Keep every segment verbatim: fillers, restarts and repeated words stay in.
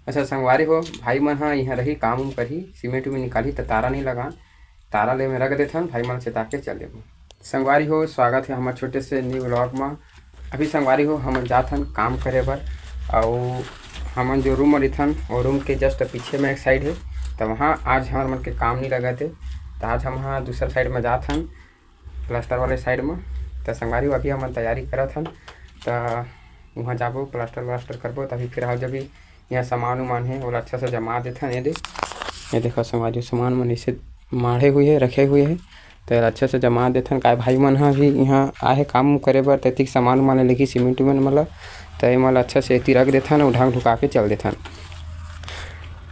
अच्छा संगवारी हो, भाई मन ह इहाँ रही, काम उम करही, सीमेंट उमेंट निकालही, त तारा नहीं लगान, तारा ले में रख देथन, भाई मन चेता के चल देबो। संगवारी हो, स्वागत है हमर छोटे से न्यू व्लॉग में। अभी संगवारी हो, हमन जात हन काम करे बर, अउ हमन जो रूम में रहिथन, वो रूम के जस्ट पीछे में एक साइड है, तो वहाँ आज हमर मन के काम नहीं लगत है। तो आज हम वहाँ दूसरा साइड में जात हन, प्लास्टर वाले साइड में। तो संगवारी हो, अभी हमन तैयारी करत हन, तो वहाँ जाबो, प्लास्टर व्लास्टर करबो, तभी फिर आओ जब भी यहाँ सामान उमान है, ओला अच्छा से जमा देथन। ये दे, ये देखो संगवारी, सामान मन ऐसे माढ़े हुए है, रखे हुए है, तो एला अच्छा से जमा देथन। काय भाई मन ह भी यहाँ आए हे काम करे बर, तेतिक सामान उमान लेके सीमेंट उमेंट मन ला, तो ये मन ला अच्छा से एती रख देथन अउ ढांक ढुका के चल देथन।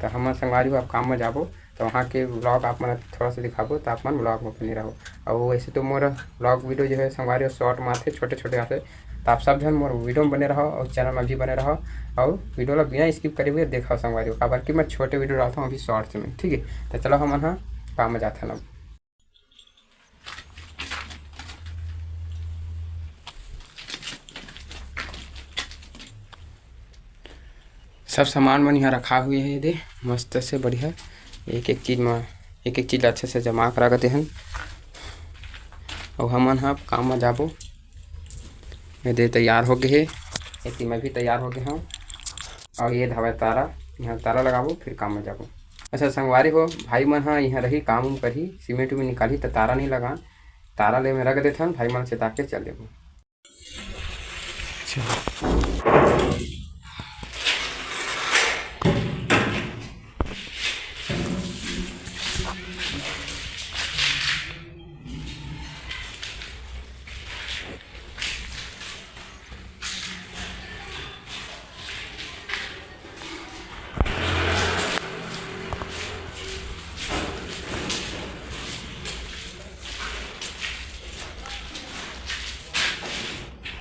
तो हमन संगवारी हो अब काम में जाबो, तो वहाँ के व्लॉग आप मन ला थोड़ा सा दिखाबो, तो आप मन व्लॉग में बने रहो। और वैसे तो मोर व्लॉग वीडियो जो है संगवारी हो शॉर्ट में आथे, छोटे छोटे आथे, तो आप सब झन मोर वीडियो में बने रहो और चैनल में भी बने रहो और वीडियो ला बिना स्किप करे हुए देखो संगवारी हो, काबर कि मैं छोटे वीडियो डालता हूँ अभी शॉर्ट्स में, ठीक है। तो चलो हमन ह काम में जाथन अब। सब सामान मन यहाँ रखा हुए है, ये दे मस्त से बढ़िया, एक एक चीज में एक एक चीज अच्छे से जमा करा के देहन। अउ हमन ह काम में जाबो। ये दे तैयार हो गए हे, एती मैं भी तैयार हो गए हूँ। और ये धावे तारा, यहाँ तारा लगाबो, फिर काम में जाबो। अच्छा संगवारी हो, भाई मन ह यहाँ रही, काम उम करही, सीमेंट उमेंट निकालही, त तारा नहीं लगान, तारा ले में रख देथन, भाई मन चेता के चल देबो। अच्छा।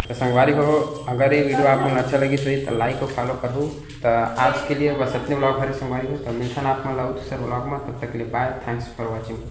तो संगवारी हो, अगर ये वीडियो आप मन अच्छा लगिस होही तो लाइक और फॉलो करहू। तो आज के लिए बस इतने व्लॉग हरे संगवारी हो, तो मिलथन आप मन ला दूसर व्लॉग में, तब तक के लिए बाय, thanks for watching।